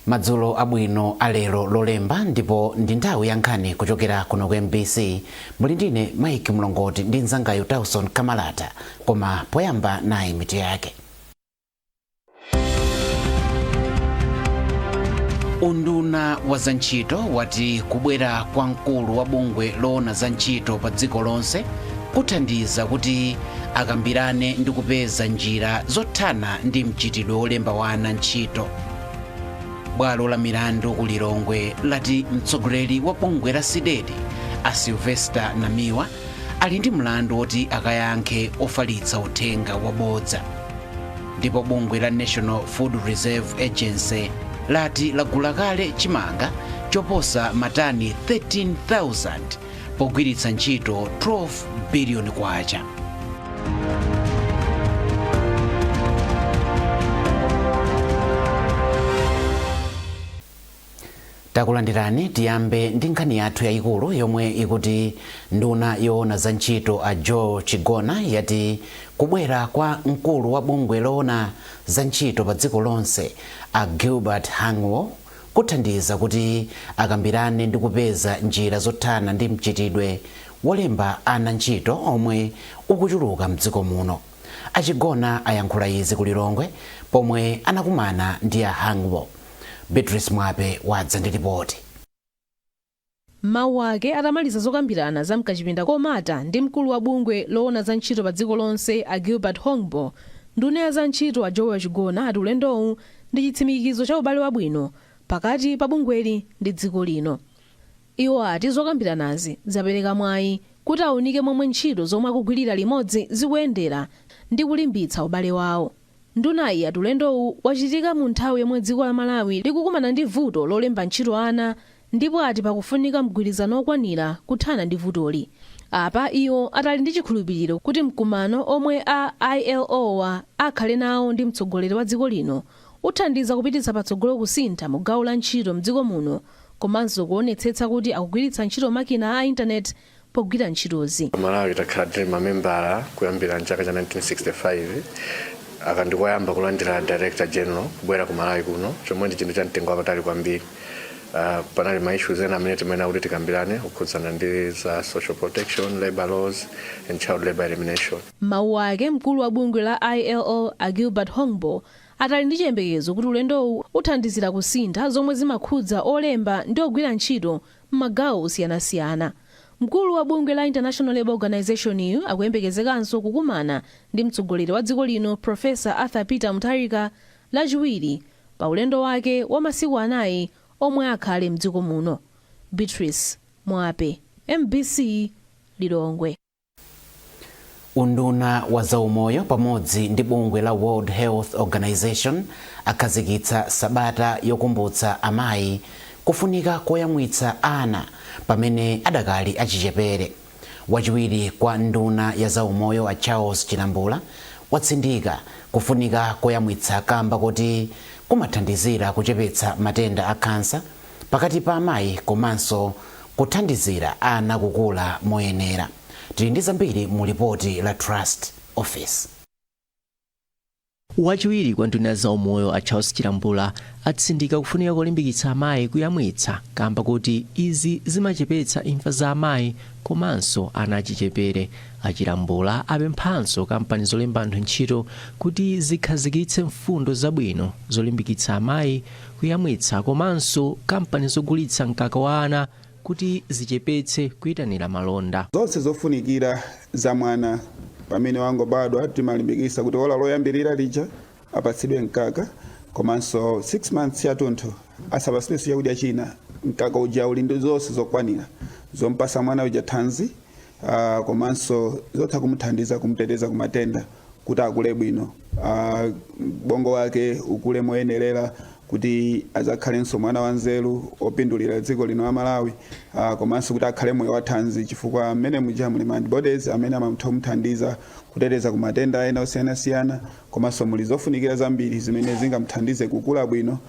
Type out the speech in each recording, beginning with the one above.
Madzulo abwino alero Lolemba, ndipo ndi nthawi ya nkhani kuchokera kuno ku MBC. Muli ndine Mike Mlongoti ndi mnzangayo Tauson Kamalata, koma poyamba nayi mitu yake. Unduna wa zantchito wati kubwera kwa mkulu wa bungwe loona za ntchito pa dziko lonse kuthandiza kuti akambirane ndi kupeza njira zothana ndi mchitidwe wolemba wana ntchito. Bwalo la milandu ku Lilongwe lati mtsogoleri wa bungwe la CDEDI a Sylvester Namiwa ali ndi mlandu woti akayankhe ofalitsa uthenga wabodza. Ndipo bungwe la National Food Reserve Agency lati lagula kale chimanga choposa matani 13,000 pogwiritsa ntchito 12 biliyoni kwacha. Takulandirani. Tiyambe ndi nkhani yathu yayikulu yomwe ikuti nduna yoona za ntchito a Joel Chigona yati kubwera kwa mkulu wa bungwe loona za ntchito pa dziko lonse a Gilbert Houngbo kuthandiza kuti akambirane ndi kupeza njira zothana ndi mchitidwe wolemba ana ntchito omwe ukuchuluka mdziko muno. A Chigona ayankhula izi ku Lilongwe pomwe anakumana ndi a Houngbo. Beatrice Mwape wadza ndi ripoti. M'mawu ake atamaliza zokambirana za mkachipinda komata ndi mkulu wa bungwe loona za ntchito pa dziko lonse a Gilbert Houngbo, nduna ya za ntchito a Joel Chigona ati ulendowu ndi chitsimikizo cha ubale wabwino pakati pa bungweli ndi dziko lino. Iwo ati zokambiranazi zapereka mwayi kuti aunike momwe ntchito zomwe akugwirira limodzi zikuyendera ndi kulimbitsa ubale wawo. Ndunayi yati ulendowu wachitika mu nthawi yomwe dziko la Malawi likukumana ndi vuto lolemba ntchito ana ndipo ati pakufunika mgwirizano okwanira kuthana ndi vutoli. Apa iwo ati ali ndi chikhulupiliro kuti mkumano omwe a ILO wa akhale nawo ndi mtsogoleri wa dziko lino uthandiza kupititsa patsogolo kusintha mu gawo la ntchito mdziko muno komanso kuonetsetsa kuti akugwiritsa ntchito makina a intaneti pogwira ntchitozi. Malawi takhala tili mamembala kuyambira mchaka cha 1965. Aka ndikoyamba kulandira Director General kubwera ku Malawi kuno, chomwe ndi chinthu cha mtengo wapatali kwambiri. Panali ma issues ena amene timayenera kuti tikambirane kukhudzana ndi za social protection, labor laws and child labor elimination. M'mawu ake, mkulu wa bungwe la ILO a Gilbert Houngbo ati ali ndi chiyembekezo kuti ulendowu uthandizira kusintha zomwe zimakhudza olemba ndi ogwira ntchito m'magawo osiyanasiyana. Mkulu wa bungwe la International Labour Organization-yu akuyembekezekanso kukumana ndi mtsogoleri wa dziko lino Professor Arthur Peter Mutharika Lachiwiri pa ulendo wake wa masiku anayi omwe akhale mdziko muno. Beatrice Mwape, MBC, Lilongwe. Unduna wa zaumoyo pamodzi ndi bungwe la World Health Organization akhazikitsa sabata yokumbutsa amayi kufunika koyamwitsa ana pamene adakali achichepere. Wachiwiri kwa nduna ya zaumoyo a Charles Chilambula watsindika kufunika koyamwitsa kamba koti kumathandizira kuchepetsa matenda a khansa pakati pa amayi komanso kuthandizira ana kukula moyenera. Tili ndi zambiri mu lipoti la Trust Office. Wachiwiri kwa nduna ya zaumoyo a Charles Chilambula atsindika kufunika kolimbikitsa amayi kuyamwitsa kamba kuti izi zimachepetsa imfa za amayi komanso ana achichepere. A Chilambula apemphanso kampani zolemba anthu ntchito kuti zikhazikitse mfundo zabwino zolimbikitsa amayi kuyamwitsa komanso kampani zogulitsa mkaka wa ana kuti zichepetse kuitanira malonda. Zonse zofunikira za mwana pamene wangobadwa, timalimbikitsa kuti ola loyambirira lija apatsidwe mkaka, komanso 6 months yathunthu asapatsidwenso chakudya china. Mkaka uja uli ndi zonse zokwanira zompasa mwana uja thanzi, komanso zotha kumuthandiza kumuteteza ku matenda kuti akule bwino, bongo wake ukule moyenerera kuti azakhalenso mwana wanzeru opindulira dziko lino la Malawi, komanso kuti akhale moyo wathanzi, chifukwa mmene muja muli ma antibodies amene amatha kumuthandiza kuteteza ku matenda ena osiyanasiyana, komanso muli zofunikira zambiri zimene zingamuthandize kukula bwino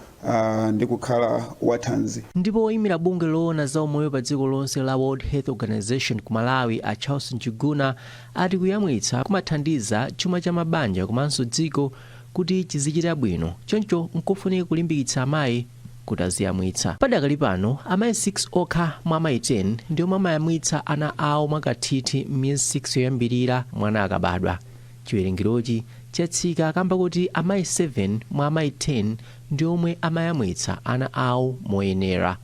ndi kukhala wathanzi. Ndipo woyimira bungwe loona za umoyo pa dziko lonse la World Health Organization ku Malawi a Charles Njuguna ati kuyamwitsa kumathandiza chuma cha mabanja komanso dziko kuti chizichita bwino, choncho nkofunika kulimbikitsa amayi Kuti aziyamwitsa. Padakali pano, amayi 6 okha mwa amayi 10 ndi omwe amayamwitsa ana awo mwakathithi m'miyezi 6 yoyambirira mwana akabadwa. Chiwerengerochi chatsika kamba kuti amayi 7 mwa amayi 10 ndi omwe amayamwitsa ana awo moyenera.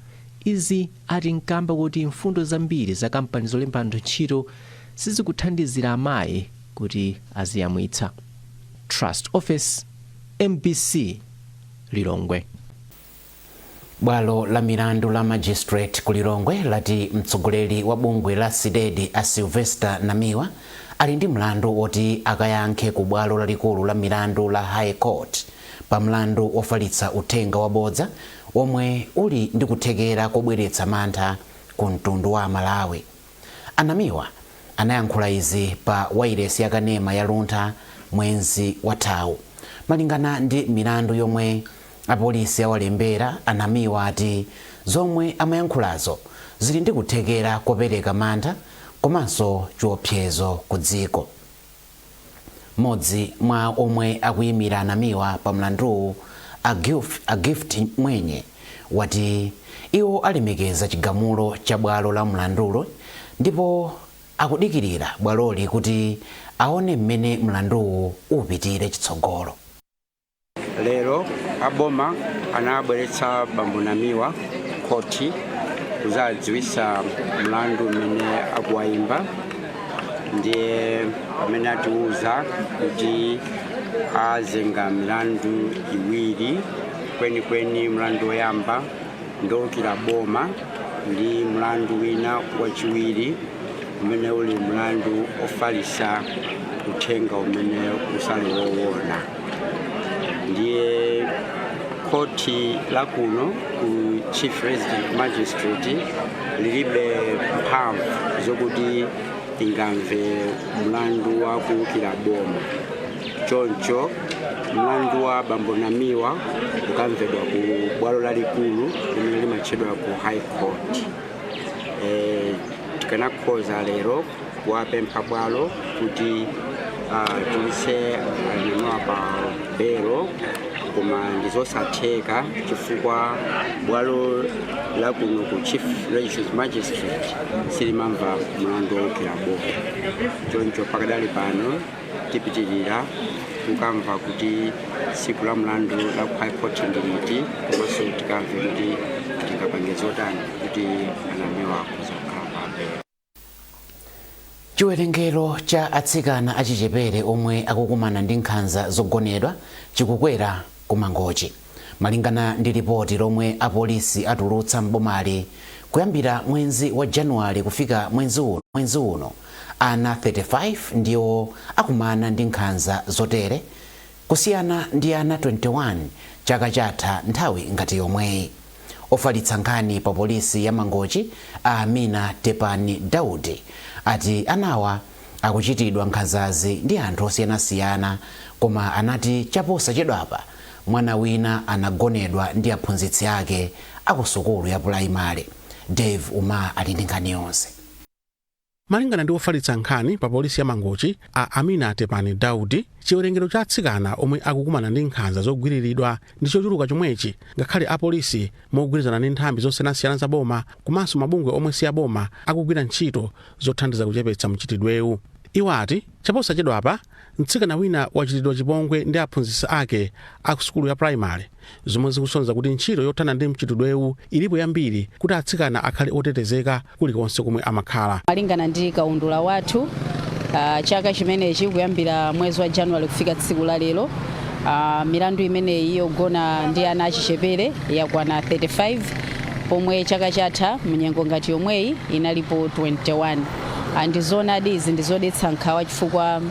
Izi ati nkamba kuti mfundo zambiri za kampani zolemba anthu ntchito sizikuthandizira amayi kuti aziyamwitsa. Trust Office, MBC, Lilongwe. Bwalo la milandu la Magistrate ku Lilongwe lati mtsogoleri wa bungwe la CDEDI a Sylvester Namiwa ali ndi mlandu woti akayankhe ku bwalo lalikulu la milandu la High Court pa mlandu wofalitsa uthenga wabodza omwe uli ndi kuthekera kobweretsa mantha ku mtundu wa Malawi. Anamiwa anayankhula izi pa wailesi yakanema ya Luntha mwezi wathawu. Malingana ndi milandu yomwe apolisi awalembera, Anamiwa ati zomwe amayankhulazo zili ndi kuthekera kopereka mantha komanso chiopsezo ku dziko. Mmodzi mwa omwe akuyimira Anamiwa pa mlanduwu, a Gift Mwenye, wati iwo alemekeza chigamulo cha bwalo la mlandulo ndipo akudikirira bwaloli kuti aone mmene mlanduwu upitire chitsogolo. Lero aboma anabweretsa bambo Namiwa khoti kuzadziwisa mlandu umene akuwayimba. Ndiye pamene atiuza kuti azenga milandu iwiri kwenikweni, mlandu woyamba ndowukira boma ndi mlandu wina wachiwiri umene uli mlandu ofalisa uthenga umene usali woona. Ndiye khoti la kuno ku Chief Resident Magistrate lilibe mphamvu zokuti ingamve mlandu wa kuwukira boma, choncho mlandu wa bambo Namiwa ukamvedwa ku bwalo lalikulu limene limatchedwa ku High Court. Tikanakhoza lero kuwapempha bwalo kuti tulitse Namiwa pa belo, koma ndizosatheka chifukwa bwalo la kuno ku Chief Registered Magistrate silimamva mlandu wowukira boma. Choncho pakadali pano tipitirira kukamva kuti tsiku la mlandu la ku High Court ndi liti, komanso tikamve kuti tingapange zotani kuti Anamiwa akhoza kukhala pa belo. Chiwerengero cha atsikana achichepere omwe akukumana ndi nkhanza zogonedwa chikukwera ku Mangochi. Malingana ndi ripoti lomwe apolisi atulutsa m'bomali, kuyambira mwezi wa Januwale kufika mwezi uno, ana 35 ndiwo akumana ndi nkhanza zotere, kusiyana ndi ana 21 chaka chatha nthawi ngati yomweyi. Ofalitsa nkhani pa polisi ya Mangochi a Amina Tepani Daudi ati anawa akuchitidwa nkhanzazi ndi anthu osiyanasiyana, koma anati chaposachedwapa mwana wina anagonedwa ndi aphunzitsi ake akusukulu ya pulaimali. Dave Uma ali ndi nkhani yonse. Malingana ndi ofalitsa nkhani pa polisi ya Mangochi a Amina Tepani Daudi, chiwerengero cha atsikana omwe akukumana ndi nkhanza zogwiriridwa ndi chochuluka chomwechi ngakhale apolisi mogwirizana ndi nthambi zosiyanasiyana za boma komanso mabungwe omwe si aboma akugwira ntchito zothandiza kuchepetsa mchitidwewu. Iwo ati chaposachedwapa mtsikana wina wachitidwa chipongwe ndi aphunzitsi ake a sukulu ya primary, zomwe zikusonyeza kuti ntchito yothana ndi mchitidwewu ilipo yambiri kuti atsikana akhale otetezeka kulikonse komwe amakhala. Malingana ndi kaundula wathu, chaka chimenechi kuyambira mwezi wa Januwale kufika tsiku la lero, milandu imeneyi yogona ndi ana achichepere yakwana 35, pomwe chaka chatha mnyengo ngati yomweyi inalipo 21. Ndizoonadi, izi ndizodetsa nkhawa chifukwa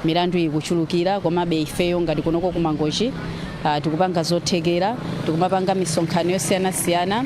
milandu iyi ikuchulukira. Komabe ifeyo ngati kunoko kuMangochi tikupanga zothekera, tikumapanga misonkhano yosiyanasiyana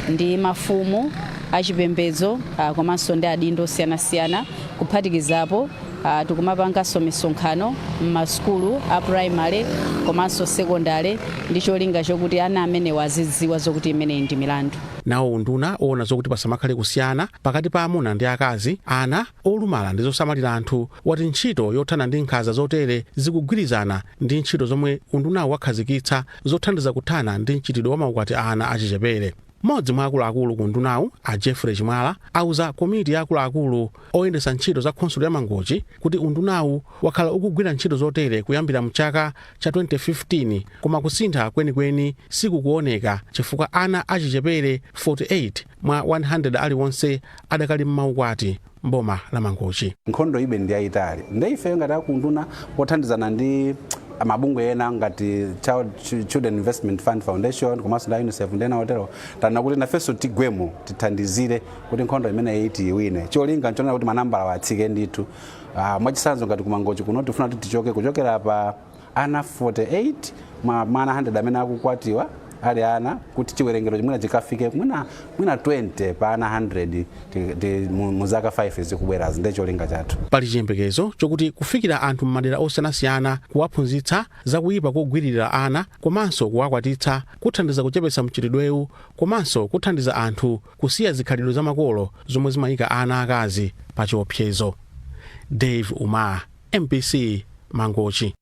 ndi mafumu achipembedzo komanso ndi adindo osiyanasiyana, kuphatikizapo Tikumapanganso misonkhano m'masukulu a primary komanso secondary ndi cholinga chokuti ana amenewa azidziwa zokuti imeneyi ndi milandu. Nawo unduna owona zokuti pasamakhale kusiyana pakati pa amuna ndi akazi, ana olumala ndi zosamalira anthu wati ntchito yothana ndi nkhanza zotere zikugwirizana ndi ntchito zomwe undunawo wakhazikitsa zothandiza kuthana ndi mchitidwe wa maukwati ana achichepere. Mmodzi mwa akuluakulu ku undunawu, a Jeffrey Chimwala, auza komiti ya akuluakulu oyendetsa ntchito za khonsolo ya Mangochi kuti undunawu wakhala ukugwira ntchito zotere kuyambira mchaka cha 2015, koma kusintha kwenikweni sikukuoneka chifukwa ana achichepere 48 mwa 100 aliwonse adakali m'maukwati mboma la Mangochi. Nkhondo ibe ndi yayitali, nde ifeyo ngati akunduna pothandizana ndi mabungwe ena ngati Children Investment Fund Foundation komanso ndi UNICEF ndi ena otero, tana kuti nafenso tigwemo, tithandizire kuti nkhondo imeneyi tiyiwine. Cholinga nchonena kuti manambala atsike ndithu. Mwachitsanzo ngati kuMangochi kuno tifuna kuti tichoke kuchokera pa ana 48 mwa ana 100 amene akukwatiwa ali ana, kuti chiwerengero chimwena chikafike mwina 20 pa ana 100 mu zaka 5 zikubwerazi, ndiye cholinga chathu. Pali chiyembekezo chokuti kufikira anthu m'madera osiyanasiyana, kuwaphunzitsa zakuyipa kogwiririra ana komanso kuwakwatitsa kuthandiza kuchepetsa mchitidwewu komanso kuthandiza anthu kusiya zikhalidwe zamakolo zomwe zimayika ana akazi pa chiopsezo. Dave Umar, MBC, Mangochi.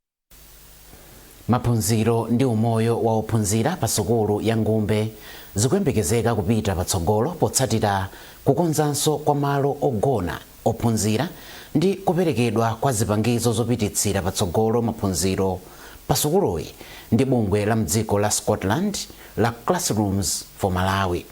Maphunziro ndi umoyo wa ophunzira pa sukulu ya Ngumbe zikuyembekezeka kupita patsogolo potsatira kukonzanso kwa malo ogona ophunzira ndi kuperekedwa kwa zipangizo zopititsira patsogolo maphunziro pa sukuluyi ndi bungwe la mdziko la Scotland la Classrooms for Malawi.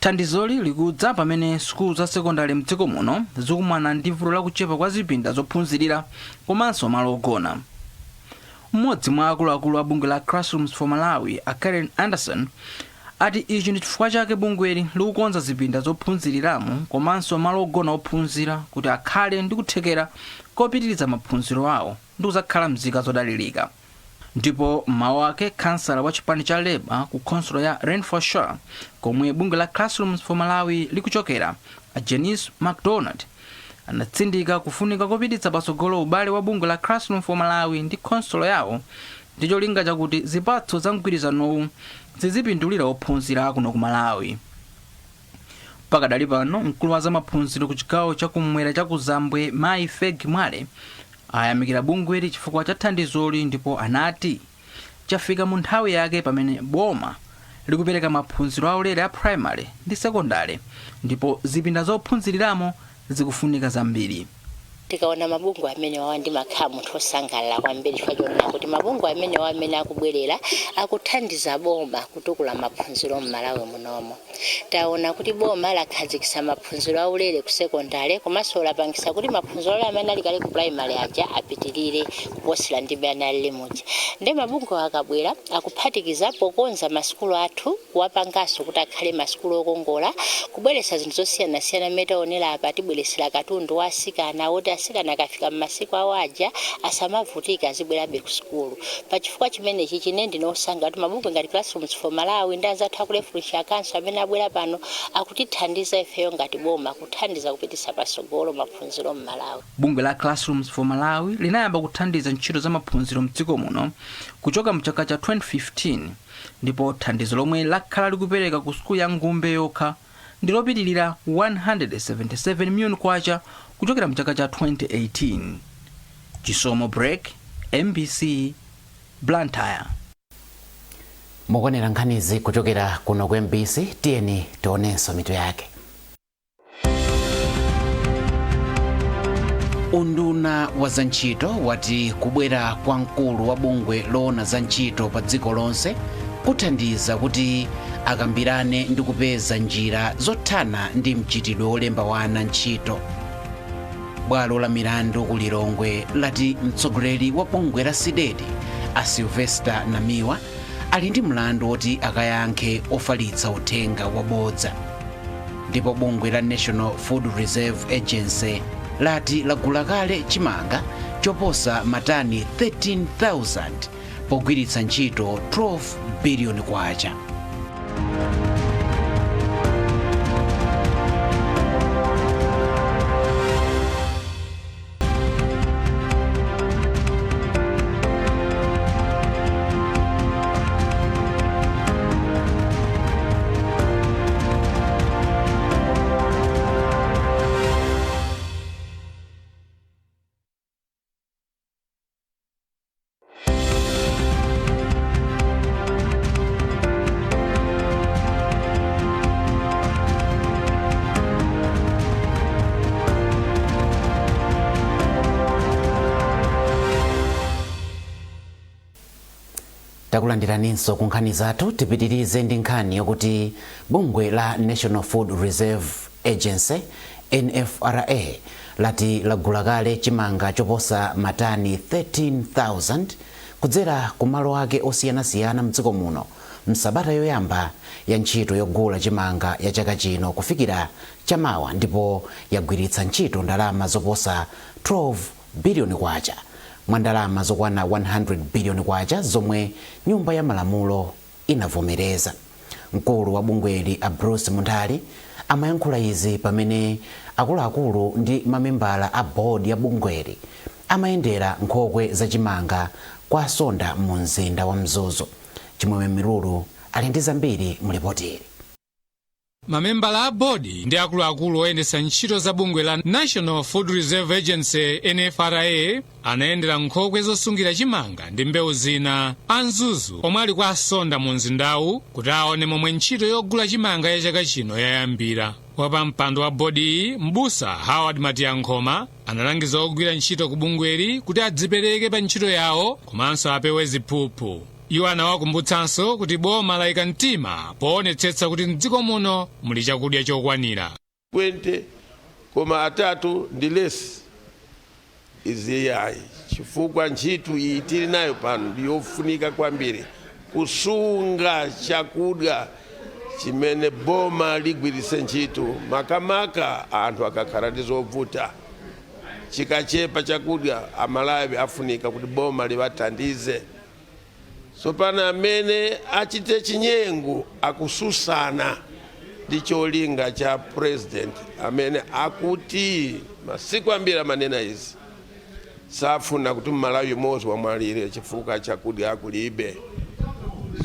Thandizoli likudza pamene sukulu za sekondari mdziko muno zikumana ndi vuto lakuchepa kwa zipinda zophunzirira komanso malo ogona. Mmodzi mwa akuluakulu a bungwe la Classrooms for Malawi, a Karen Anderson, ati ichi ndi chifukwa chake bungweli likukonza zipinda zophunziriramo komanso malo ogona ophunzira kuti akhale ndi kuthekera kopitiriza maphunziro awo ndi kuzakhala mzika zodalirika. Ndipo mmawu ake, kansala wa chipani cha Labour ku khonsolo ya Renfrewshire, komwe bungwe la Classrooms for Malawi likuchokera, a Janice McDonald, anatsindika kufunika kopititsa patsogolo ubale wa bungwe la Classroom for Malawi ndi khonsolo yawo ndi cholinga chakuti zipatso za mgwirizanowu zizipindulira ophunzira kuno ku Malawi. Pakadali pano, mkulu wa zamaphunziro ku chigawo chakumwera cha kuzambwe, mayi Feg Mwale, ayamikira bungweli chifukwa cha thandizoli ndipo anati chafika mu nthawi yake pamene boma likupereka maphunziro aulere a primary ndi sekondari ndipo zipinda zophunziriramo zikufunika zambiri. Tikaona mabungwe amenewa, ndimakhala munthu osangalala kwambiri chifukwa chonena kuti mabungwe amenewa amene akubwerera akuthandiza boma kutukula maphunziro m'Malawi munomo. Taona kuti boma lakhazikitsa maphunziro aulere ku sekondari komanso lapangisa kuti maphunziro aulere amene ali kale ku primary aja apitirire kuposera ndi amene alili muja. Ndi mabungwe akabwera akuphatikiza pokonza masukulu athu, kuwapanganso kuti akhale masukulu okongola, kubweretsa zinthu zosiyanasiyana. Mmene taonera apa, tibweretsera katundu wa asikana woti asikana akafika m'masiku awo aja asamavutika, azibwerabe ku sukulu. Pachifukwa chimenechi chine ndinosangalala kuti mabungwe ngati Classrooms for Malawi ndi anzathu aku Renfrewshire Council amene abwera pano akutithandiza ifeyo ngati boma kuthandiza kupititsa patsogolo maphunziro m'Malawi. Bungwe la Classrooms for Malawi linayamba kuthandiza ntchito za maphunziro mdziko muno kuchoka mchaka cha 2015, ndipo thandizo lomwe lakhala likupereka ku sukulu ya Ngumbe yokha ndi lopitilira 177 miliyoni kwacha kuchokera mchaka cha 2018. Chisomo Break, MBC, Blantyre. Mukuonera nkhanizi kuchokera kuno ku MBC. Tiyeni tionenso mitu yake. Unduna wa zantchito wati kubwera kwa mkulu wa bungwe loona za ntchito pa dziko lonse kuthandiza kuti akambirane ndi kupeza njira zothana ndi mchitidwe wolemba wana ntchito. Bwalo la milandu ku Lilongwe lati mtsogoleri wa bungwe la CDEDI, a Sylvester Namiwa, ali ndi mlandu woti akayankhe ofalitsa uthenga wabodza. Ndipo bungwe la National Food Reserve Agency lati lagula kale chimanga choposa matani 13,000 pogwiritsa ntchito 12 biliyoni kwacha. Takulandiraninso ku nkhani zathu. Tipitirize ndi nkhani yokuti bungwe la National Food Reserve Agency, NFRA, lati lagula kale chimanga choposa matani 13,000 kudzera ku malo ake osiyanasiyana mdziko muno msabata yoyamba ya ntchito yogula chimanga ya chaka chino kufikira chamawa, ndipo yagwiritsa ntchito ndalama zoposa 12 biliyoni kwacha mwa ndalama zokwana 100 biliyoni kwacha zomwe Nyumba ya Malamulo inavomereza. Mkulu wa bungweli, a Bruce Munthali, amayankhula izi pamene akuluakulu ndi mamembala a bodi ya bungweli amayendera nkhokwe zachimanga kwa Sonda mu mzinda wa Mzuzu. Chimwemwe Milulu ali ndi zambiri mu ripoti. Mamembala a bodi ndi akuluakulu oyendetsa ntchito za bungwe la National Food Reserve Agency, NFRA, anayendera nkhokwe zosungira chimanga ndi mbewu zina a Mzuzu omwe ali kwa Asonda mu mzindawu kuti aone momwe ntchito yogula chimanga ya chaka chino yayambira. Wapampando wa bodiyi, Mbusa Howard Matiyankhoma, analangiza ogwira ntchito ku bungweli kuti adzipereke pa ntchito yawo komanso apewe ziphuphu. Iwo anawakumbutsanso kuti boma layika mtima poonetsetsa kuti mdziko muno muli chakudya chokwanira. 20 koma atatu ndi less iziyayi, chifukwa ntchito iyi tili nayo pano ndiyofunika kwambiri kusunga chakudya chimene boma ligwiritse ntchito, makamaka anthu akakhala ndi zovuta. Chikachepa chakudya, Amalawi afunika kuti boma liwathandize. Tsopano amene achite chinyengo akususana ndi cholinga cha President amene akuti masiku ambiri amanena izi, safuna kuti Mmalawi imodzi wamwalire chifukwa chakudya akulibe.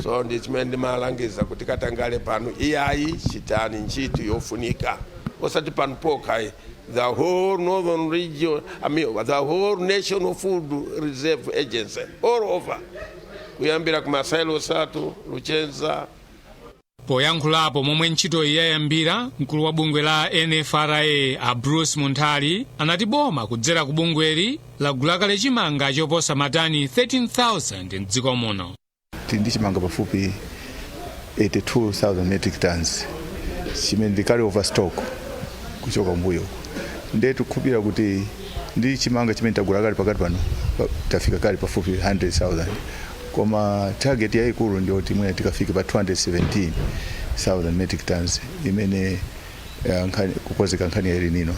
So ndi chimene ndimalangiza kuti katangale pano iyayi, chitani ntchito yofunika, osati pano pokha, the whole northern region, I mean, the whole National Food Reserve Agency all over, kuyambira ku ma silos athu Luchenza. Poyankhulapo momwe ntchitoyi yayambira, mkulu wa bungwe la NFRA, a Bruce Munthali, anati boma kudzera ku bungweli lagula kale chimanga choposa matani 13,000 mdziko muno. Tili ndi chimanga pafupi 82,000 metric tons chimene ndi carry over stock kuchoka mbuyo. Ndiye tikukhulupirira kuti ndi chimanga chimene tagula kale pakati pano tafika kale pafupi 100,000, koma target yayikulu ndiyoti mwina tikafike pa 217,000 metric tons imene kukonzeka nkhani ya El Nino.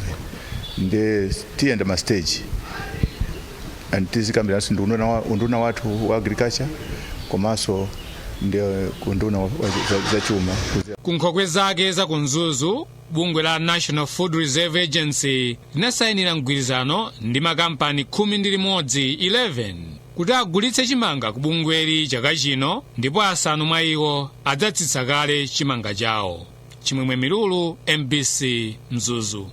Ndiye tiyenda ma stage and tizikambiranso ndi unduna wathu wa agriculture komanso ndi unduna wa za chuma. Ku nkhokwe zake za ku Mzuzu, bungwe la National Food Reserve Agency linasayinira mgwirizano ndi makampani 11, 11, kuti agulitse chimanga ku bungweli chaka chino, ndipo asanu mwa iwo adzatsitsa kale chimanga chawo. Chimwemwe Milulu, MBC, Mzuzu.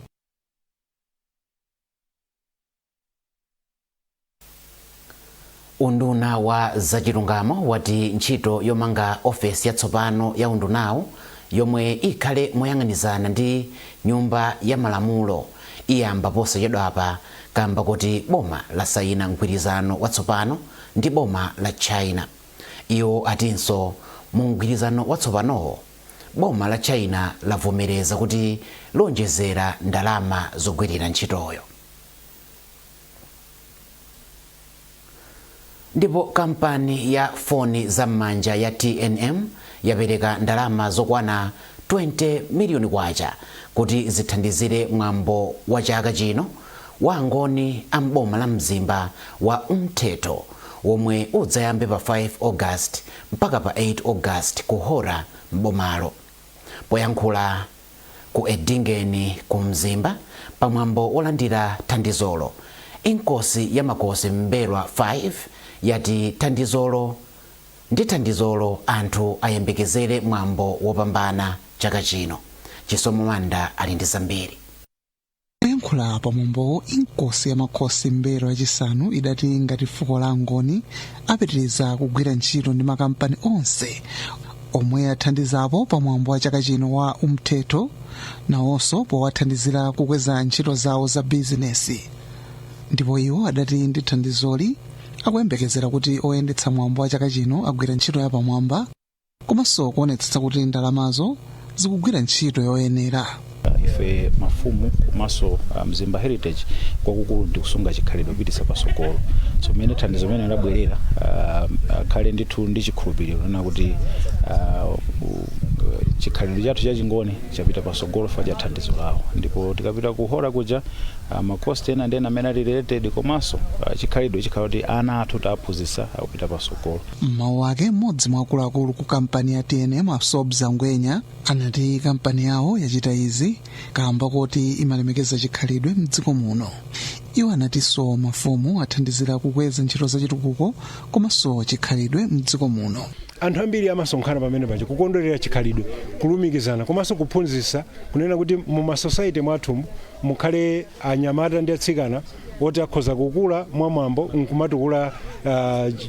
Unduna wa zachilungamo wati ntchito yomanga ofesi yatsopano ya undunawu yomwe ikhale moyang'anizana ndi Nyumba ya Malamulo iyamba posachedwapa, kamba kuti boma lasayina mgwirizano watsopano ndi boma la China. Iwo atinso mu mgwirizano watsopanowo, boma la China lavomereza kuti lonjezera ndalama zogwirira ntchitoyo. Ndipo kampani ya foni zam'manja ya TNM yapereka ndalama zokwana 20 miliyoni kwacha kuti zithandizire mwambo wa chaka chino wa Angoni a mboma la Mzimba wa Umthetho womwe udzayambe pa 5 August mpaka pa 8 August ku Hora mbomalo. Poyankhula ku Edingeni ku Mzimba pamwambo wolandira thandizolo, Inkosi ya Makosi M'mbelwa 5 yati thandizolo ndi thandizolo anthu ayembekezere mwambo wopambana chaka chino. Chisomo Manda ali ndi zambiri. Poyankhula pamwambowo, Inkosi ya Makosi M'mbelwa yachisanu idati ngati fuko la Angoni apitiriza kugwira ntchito ndi makampani onse omwe athandizapo pamwambo wa chaka chino wa Umthetho, nawonso powathandizira kukweza ntchito zawo za bizinesi. Ndipo iwo adati ndi thandizoli Akuyembekezera kuti oyendetsa mwambo wa chaka chino agwira ntchito yapamwamba komanso kuonetsetsa kuti ndalamazo zikugwira ntchito yoyenera. Ife mafumu komanso Mzimba Heritage, kwakukulu ndi kusunga chikhalidwe, kupititsa pasogolo. So mmene thandizo limene labwerera, akhale ndithu ndi chikhulupiriro na kuti chikhalidwe chathu chachingoni chapita pasogolo fa cha thandizo lawo. Ndipo tikapita kuhora kuja, ma cost ena ndi ena amene ali related, komanso chikhalidwe chikhala kuti ana athu taphunzitsa akupita pasogolo. Mmawu ake, mmodzi mwa akuluakulu ku kampani ya TNM, Asobza Ngwenya, anati kampani yawo yachita izi kamba kuti imalemekeza chikhalidwe mdziko muno. Iwo anatinso mafumu athandizira kukweza ntchito zachitukuko komanso chikhalidwe mdziko muno. Anthu ambiri amasonkhana pamene paja kukondwerera chikhalidwe, kulumikizana komanso kuphunzitsa, kunena kuti mu ma society mwathu mukhale anyamata ndi atsikana oti akhoza kukula mwamwambo nkumatukula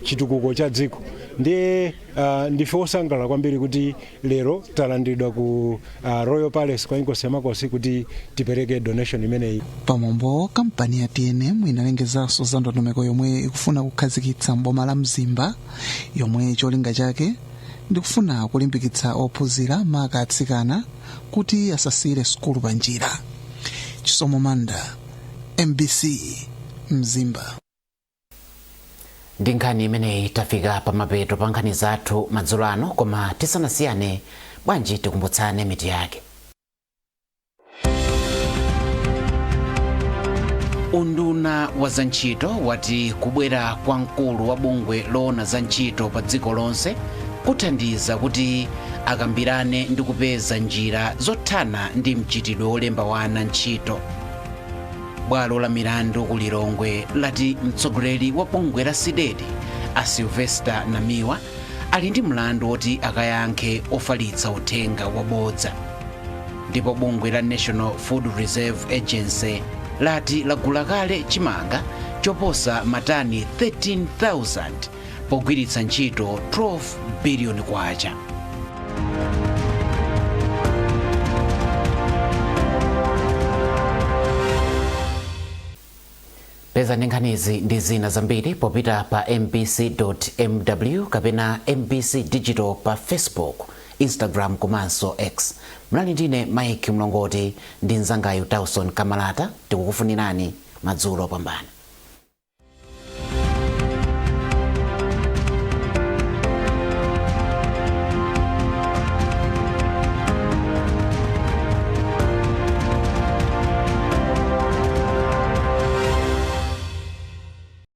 chitukuko cha dziko. Ndiye ndife osangalala kwambiri kuti lero talandiridwa ku Royal Palace kwa Inkosi Yamakosi kuti tipereke donation imeneyi. Pamwambo, kampani ya TNM inalengezanso za ndondomeko yomwe ikufuna kukhazikitsa mboma la Mzimba, yomwe cholinga chake ndikufuna kulimbikitsa ophunzira, maka atsikana, kuti asasiyire sukulu pa njira. Chisomo Manda, MBC, Mzimba. Ndi nkhani imeneyi tafika pamapeto pa nkhani zathu madzulo ano, koma tisanasiyane, bwanji tikumbutsane mitu yake. Unduna wa zantchito wati kubwera kwa mkulu wa bungwe loona za ntchito pa dziko lonse kuthandiza kuti akambirane ndi kupeza njira zothana ndi mchitidwe wolemba wana ntchito. Bwalo la milandu ku Lilongwe lati mtsogoleri wa bungwe la CDEDI, a Sylvester Namiwa, ali ndi mlandu woti akayankhe ofalitsa uthenga wabodza. Ndipo bungwe la National Food Reserve Agency lati lagula kale chimanga choposa matani 13,000 pogwiritsa ntchito 12 biliyoni kwacha. Pezani nkhanizi ndi zina zambiri popita pa mbc.mw kapena MBC Digital pa Facebook, Instagram komanso X. Mnali ndine Mike Mlongoti ndi mnzangayu Tauson Kamalata. Tikukufunirani madzulo opambana.